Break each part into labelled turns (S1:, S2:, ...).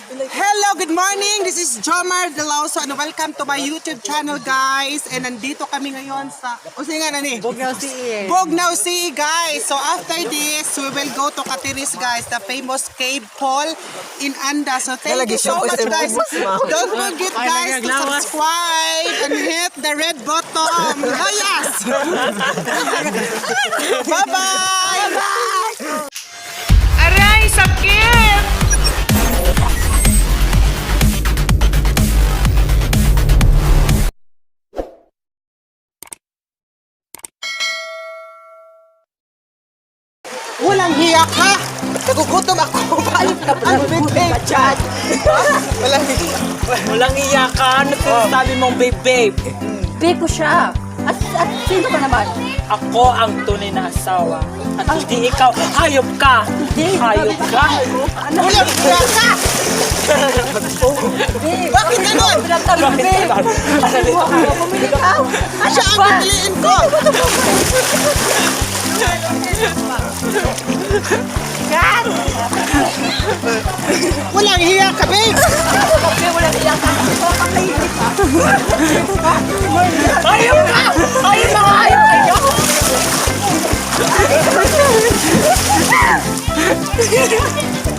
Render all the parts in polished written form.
S1: Hello, good morning. This is Jomar Deloso and welcome to my YouTube channel, guys. And nandito kami ngayon sa... O sige nga, nani?
S2: Bugnaw CE.
S1: Bugnaw Sea, guys. So after this, we will go to Katiris, guys, the famous cave hall in Anda. So thank you so much, guys. Don't forget, guys, to subscribe and hit the red button. Oh, yes! Bye-bye!
S3: Aray, sakit!
S1: Walang hiya ka! Nagugutom ako! Paano ka pala? Chat! Walang hiya.
S2: Walang iya ka. Ano sinasabi mong babe, babe?
S4: Babe ko siya. At sino ka naman?
S2: Ako ang tunay na asawa. At hindi ikaw. Hayop ka!
S4: Hindi.
S2: Hayop ka!
S1: Walang hiya ka!
S4: Babe.
S1: Bakit ganun?
S4: Bakit babe? Bumili ka. Ano
S1: Siya ang
S4: ba?
S1: pipiliin ko! Walang hiya ka, babe!
S4: Babe, walang iyak ka. Papakainit ka.
S2: Hayop ka! Hayop ka! Hayop kayo!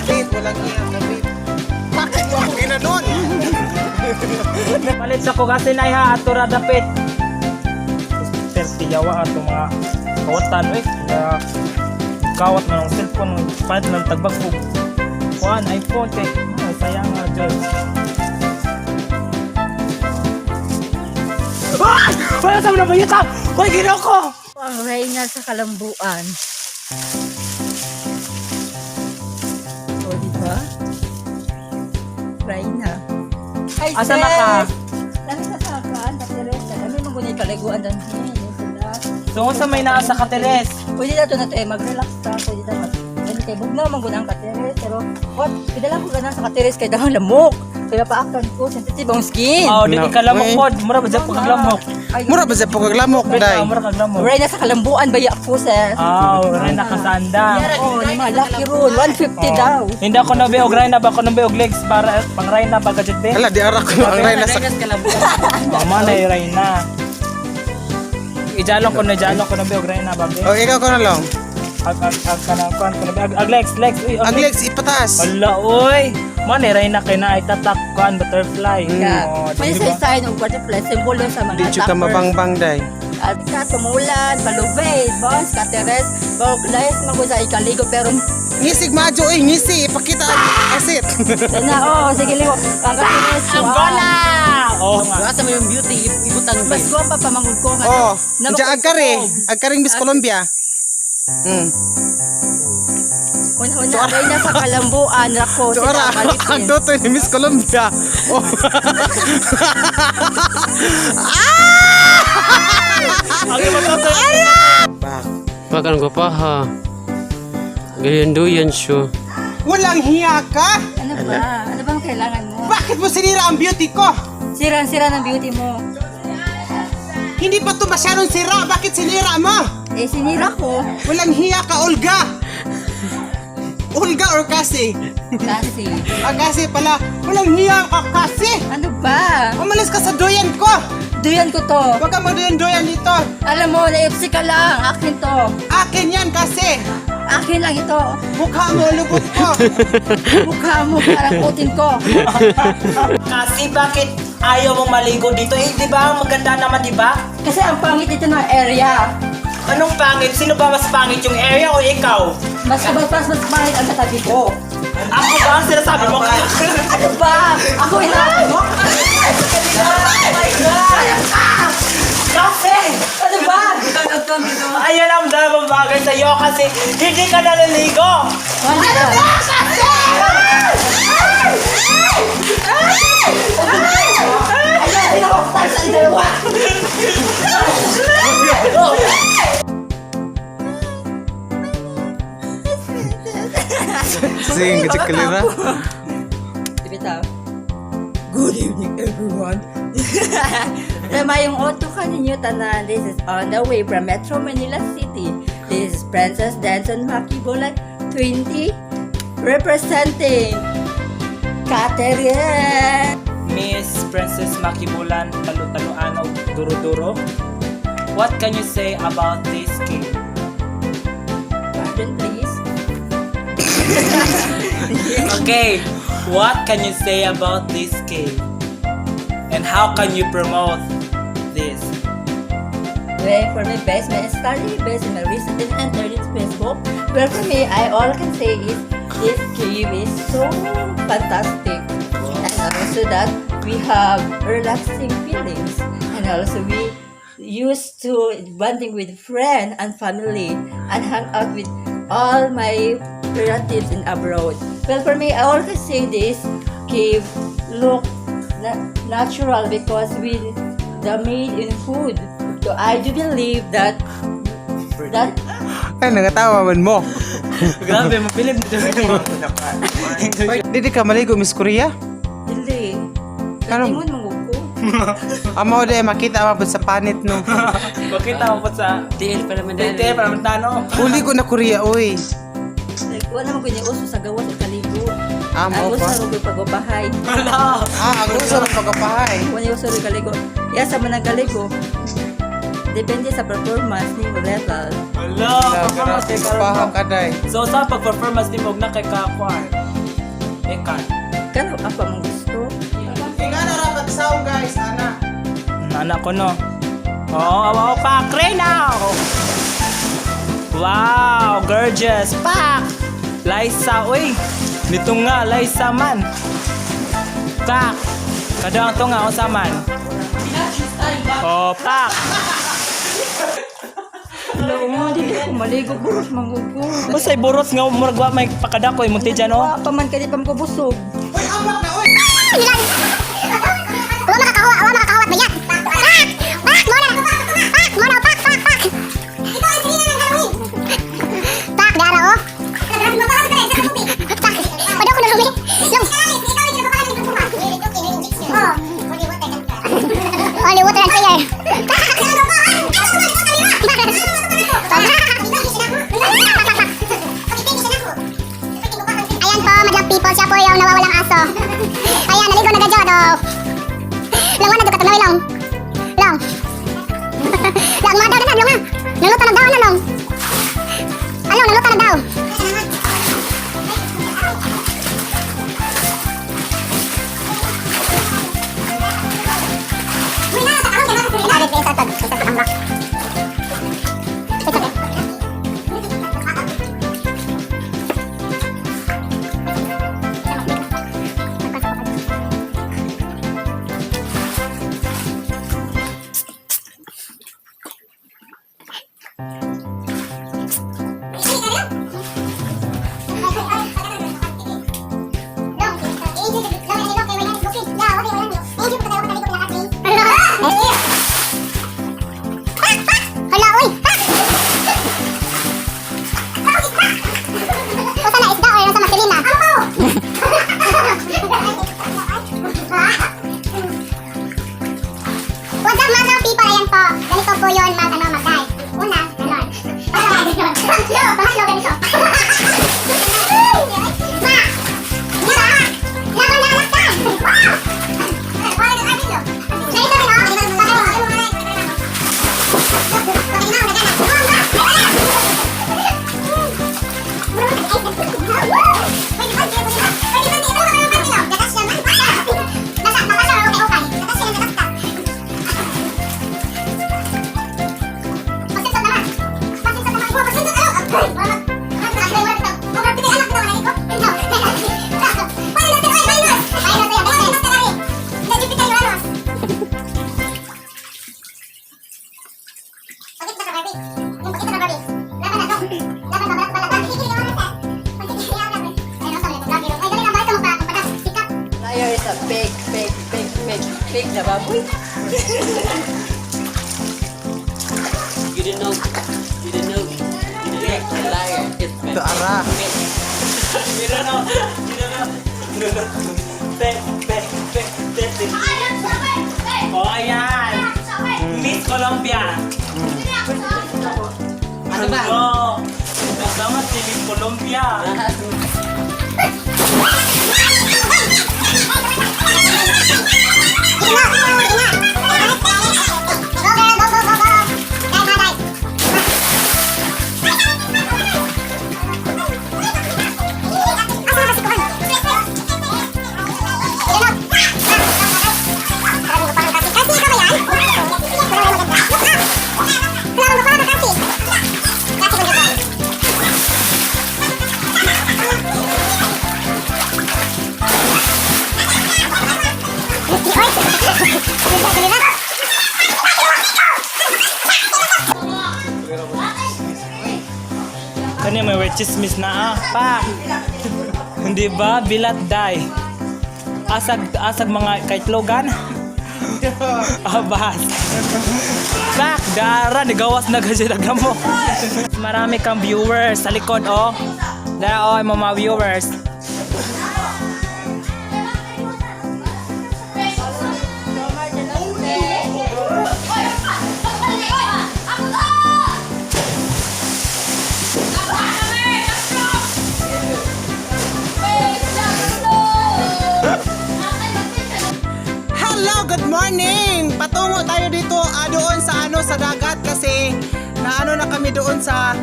S1: Babe, walang hiya ka, babe. Bakit mo ako ginanon?
S2: Palit sa ko kasi na ha, ato ra dapit. Tertiyawa ato mga kawatan eh. Na kawat man ang cellphone, palit lang tagbag ko. Kuan iPhone kay ah, sayang nga Diyos. Ah! Wala sa mga bayita! Hoy, ginoo ko!
S4: Ang reyna sa kalambuan. O, di ba? Reyna. Hi,
S2: Asa na ka?
S4: Lami sa sakan, sa Teresa. Lami magunay kaliguan dan sila.
S2: So, sa may naa sa Kateles.
S4: Pwede na to na to eh, mag-relax ka. Pwede na mag... Ganun kay bugnaw, man gud ang Kateres. Pero, what? Pidala ko ganan sa Kateres kay dahon lamok. Kaya paakan ko, sensitive ang skin.
S2: Oh, dili
S1: No.
S2: ka lamok pod. Mura ba dyan paglamok?
S4: Ay,
S1: Mura ba sa pagkaglamok, day?
S2: Mura kaglamok.
S4: Reyna sa kalambuan, baya ko, sis.
S2: Ah, rin nakasanda.
S4: Oh, ni mga lucky roon. 150 daw.
S2: Hindi ako nabi og Reyna ba ako nabi og legs para pang Reyna ba gadget be?
S1: Hala, di arak ko ang reyna sa...
S2: Mama na yung Reyna. Ijalong ko na be og Reyna ba be?
S1: O, ikaw ko na lang.
S2: Ag ag ag kanang kuan ko na be. Ag, ag legs legs uy.
S1: Ang legs, ipataas.
S2: Ala oy. Mo ni Reyna kay na ay tatak kuan butterfly.
S4: Yeah.
S2: Oh,
S4: May
S2: di ba?
S4: sa sign og butterfly, simbolo sa mga
S1: Di ka
S4: attackers.
S1: mabangbang, day.
S4: At ka tumulan, palubay, boss, Kateres, boglays, magusa ikaligo, pero
S1: Ngisig madyo, eh, ngisi. Ipakita ang asit.
S4: na, oh, sige ligo. Ang Kateres,
S2: Ang bola! Oh, nga.
S5: Asa mo yung beauty, ibutang ba?
S4: Mas gwapa pa mangud ko nga.
S1: Oh,
S4: na-
S1: diyan agkari. Agkaring Miss Colombia.
S4: Una-una, reyna sa kalambuan, rako,
S1: So,
S4: sila
S1: ara, ang
S4: malitin.
S1: totoy ni Miss Colombia. Oh.
S2: Ang iba to.
S1: Bak.
S5: Pakan ko pa ha. Ganyan siya.
S1: Walang hiya ka?
S4: Ano ba? Ano bang kailangan mo?
S1: Bakit mo sinira ang beauty ko?
S4: Sirang-sira ng beauty mo.
S1: Hindi pa to masyadong sira. Bakit sinira mo?
S4: Eh, sinira ko.
S1: Walang hiya ka, Olga. Olga or kasi?
S4: Kasi.
S1: Ah, kasi pala. Walang hiya ka kasi.
S4: Ano ba?
S1: Umalis ka sa duyan ko.
S4: Duyan ko to.
S1: Huwag kang magduyan-duyan dito.
S4: Alam mo, na-FC ka lang. Akin to.
S1: Akin yan kasi.
S4: Akin lang ito.
S1: Mukha mo, lubot ko.
S4: Mukha mo, parang kutin ko.
S2: Kasi bakit ayaw mong maligo dito? Eh, di ba? Maganda naman, di ba?
S4: Kasi ang pangit dito ng area.
S2: Anong pangit? Sino ba mas pangit? Yung area o ikaw?
S4: Mas mas mas, mas pangit ang katabi ko.
S2: Ako ba ang sinasabi mo?
S4: Ano ba? Ako inaano mo?
S2: Kasi!
S4: Ano ba?
S2: Ayan ang dalawang bagay sa'yo kasi hindi ka naliligo!
S4: Ano ba? Ayan, pinakaktan sa dalawa.
S1: Sige, gajik kalira.
S4: Bitaw. Good evening, everyone. Tama yung auto ka ninyo tanan. This is on the way from Metro Manila City. This is Princess Danson Makibulan, 20, representing Catherine!
S2: Miss Princess Makibulan Talu-Taluan og Duro-Duro. What can you say about this cave?
S4: Pardon, please.
S2: Okay, what can you say about this cave? And how can you promote this?
S4: Well, for my best, my study best in my recent and internet Facebook. Well, for me, I all can say is this cave is so fantastic, and also that we have relaxing feelings, and also we used to bonding with friend and family and hang out with all my relatives in abroad. Well, for me, I also say this cave look natural because we the made in food. So I do believe that that
S1: Ay, nagatawa man mo.
S2: Grabe, mapilip nito.
S1: Dili ka maligo, Miss Korea?
S4: Dili.
S1: Ano?
S4: Ingon mong ko.
S1: Amo de makita mo sa panit no.
S2: Makita mo po sa
S5: Tiil pa naman
S2: Tete, para mantano.
S1: Uli ko na Korea, oy.
S4: Like, wala man ko niya uso sa gawas o kaligo.
S1: Ah,
S4: Ang
S1: mo
S4: uso
S1: pa.
S4: sa ko pag-upahay.
S2: Hala!
S1: Ah, ang uso ng pagkapahay.
S4: Wala niya uso sa kaligo. Ya sa man ang kaligo. Depende sa performance ni level.
S2: Hala! Performance kay
S1: Paha
S2: karon.
S1: ka day.
S2: So sa pag-performance ni Mog na kay Kakwar. Ekan.
S4: Kano apa mong gusto?
S1: Ingana ra pagsaw guys, ana.
S2: Anak ko no. Oo, oh, oh, pak! Right now! Wow! Gorgeous! Pak! Liza, uy! Nito nga, Liza man! Pak! Kadang to nga, unsa man? Oh, pak!
S4: Wala mo, dili ko maligo buros mangugo.
S2: Usay buros nga murag wa may pakadakoy munti dyan oh.
S4: Wa pa man kani pa mo busog.
S1: Uy, amak na oy.
S3: Wa makakawa, wa makakawat ba yan? Pak! Pak! Muna! Pak! Muna! Pak! Pak! Pak! Ito ang sige na ng gawin! Pak! Dara oh! Pak! Pwede ako nalumi! Long! Oh. Holy water and prayer! Ayan po, madlang people, siya po yung nawawalang aso. Ayan, naligo na gadyo, do. Long, wala, do katulawin, long. Long. Long, mga daw na long, ah. Naluto na daw, na, long. Ano, naluto na daw. It's okay. Hala, uy! Usa na isda or sa masilina? What's up, mga people? Ayan po. Ganito po yun mag, ano, mag-dive. Una, ganon. Pangalawa, ganon. Pangatlo, pangatlo, ganito. Ma! Ma! Laban na laktan! Wow! Ganito rin, oh.
S4: Liar is a fake, fake, fake, fake, fake na baboy.
S5: You didn't know. You didn't know. You didn't know. Liar. It's
S1: Ito ara.
S2: You don't know. You don't know. You don't know. Pe, pe, pe, pe, pe. Oh, ayan. Miss Colombia.
S5: Ano ba?
S2: No. Kasama si Miss Colombia.
S3: Ah! Dali na.
S2: Kani may wet chismis na ah. Pa. Hindi ba? Bilat day. Asag asag mga kaitlogan. Abas. Pak, dara nigawas na kasi mo. Marami kang viewers sa likod oh. Dara oh, yung mga viewers.
S1: Hello, good morning! Patungo tayo dito doon sa ano sa dagat kasi naano na kami doon sa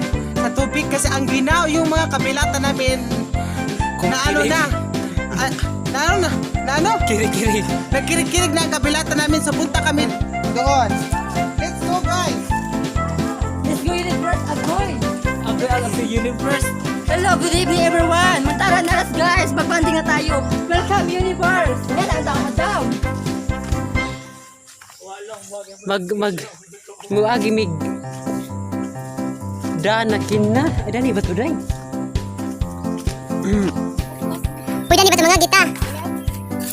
S1: tubig kasi ang ginaw yung mga kabilata namin na ano na na ano na na ano
S2: Kiri-kiri.
S1: Nagkirig-kirig na ang kabilata namin, so punta kami doon. Let's go, guys!
S4: Let's go, universe, agoy!
S2: Agoy ang sa universe.
S4: Hello, good evening, everyone! Matara na ras, guys! Magbanding na tayo! Welcome, universe! Yan ang tama daw!
S5: Mag mag muagi mig danakin na. Ay dani ba to day?
S3: Uy, dani ba ito mga gita?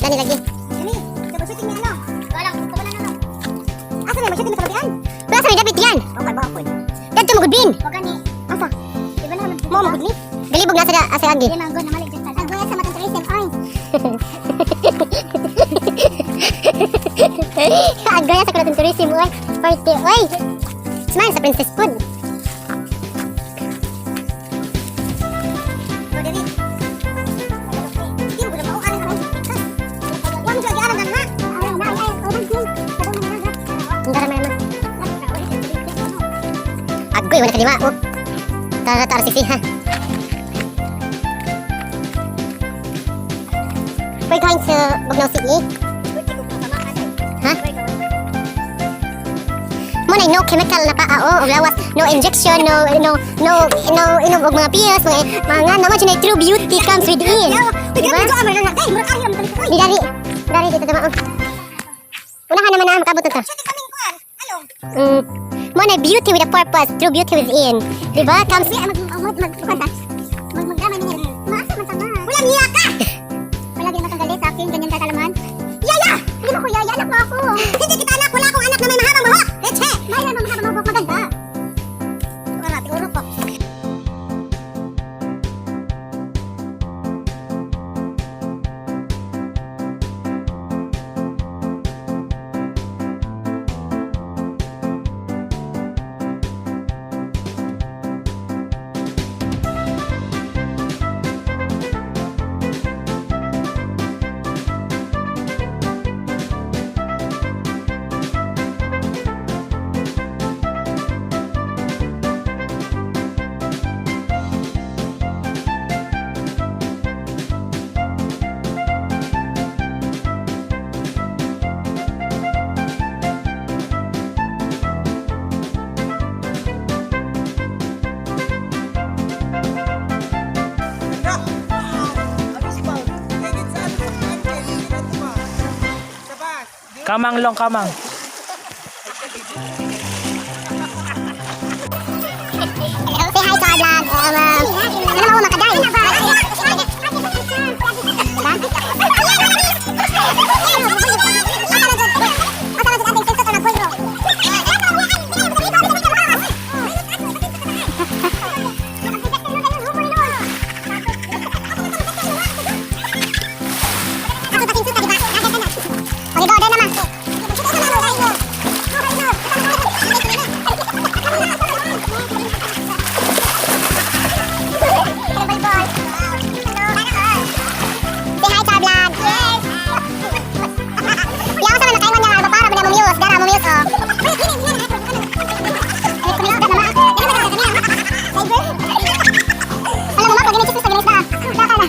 S3: Dani lagi. Dani, sa shooting ni ano? Walang, wala na ano. Asa na mag-shooting sa kabian? Wala sa may dapat yan. Okay ba ako? Dadto mo gudbin. Wag ni. Asa? Iba na mo mo gudni. Galibog na sa asa agi. Di man na mali jud. Agoy sa matang tourism oy. Agoy sa kulatong tourism oy. Party oy. Smile sa Princess Food. Agoy, wala kaliwa. Oh. Tara, tara, sisi, ha? We're going to Bugnaw City. Ha? Mo na no chemical na paa oh, og lawas, no injection, no no no no inom og mga pills, mga naman siya na true beauty comes within. Diba? Di dari, dari dito tama oh. Unahan naman na makabot na ta. Mo na beauty with a purpose, true beauty within. Diba? Comes. Walang niya ka! Wala din matanggali sa akin, ganyan kakalaman. Yaya! Hindi mo ko yaya, anak mo ako. Hindi kita anak, wala akong anak na may mahabang buhok. Leche! May naman mahabang buhok, maganda. Wala, siguro po.
S1: Ganda! Higit sa ano sa kante, higit na ito ba? Sa bus.
S2: Kamang long kamang.
S3: Say hi to our vlog. Ano mo makaday? Say hi to our vlog. Yes. Yaw sa mga kaiwan niya para ba mo muse, dara mo muse oh. Alam mo ma, pag ginigis sa ginis na. Daka na.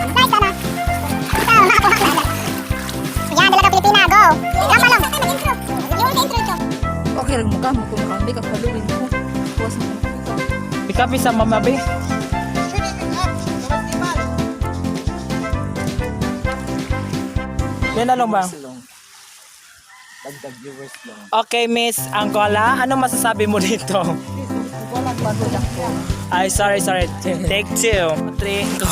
S3: Dai ka na. Ikaw, makakuha na. Yan, dalaga Pilipina, go. Gamba lang.
S4: Okay lang mukha mo kung makambi ka paluin ko. Buwas mo ka.
S2: Ikapi sa mama be.
S1: Should it up? Festival.
S2: Yan na lang ba?
S5: Dagdag viewers lang.
S2: Okay, Miss Angola, ano masasabi mo dito? Ay, sorry, sorry. Take two. Three, go.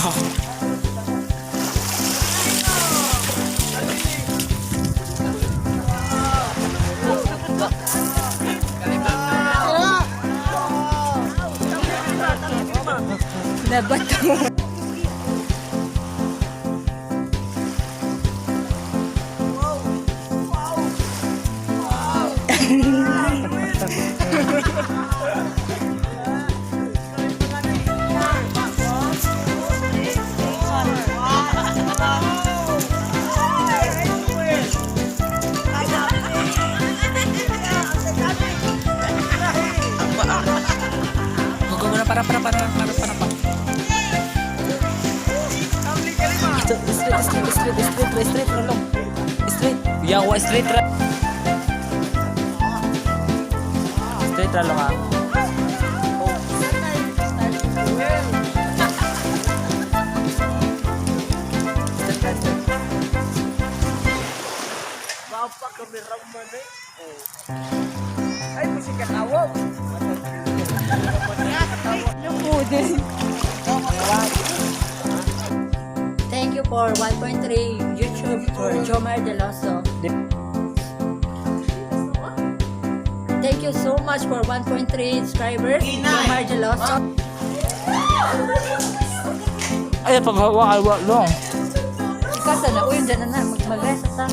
S2: Go, go, go, para, para, para, para, para, para. Straight, straight, straight, straight, straight, long. Straight. Yawa, straight ra. Straight ra lang ah. Straight, ra, straight.
S4: Thank you for 1.3 YouTube for Jomar Deloso. Thank you so much for 1.3 subscribers, Jomar Deloso.
S2: Ay, paghawa, ay, long.
S4: Ikaw sana, uy, dyan na na, mag-rest ta.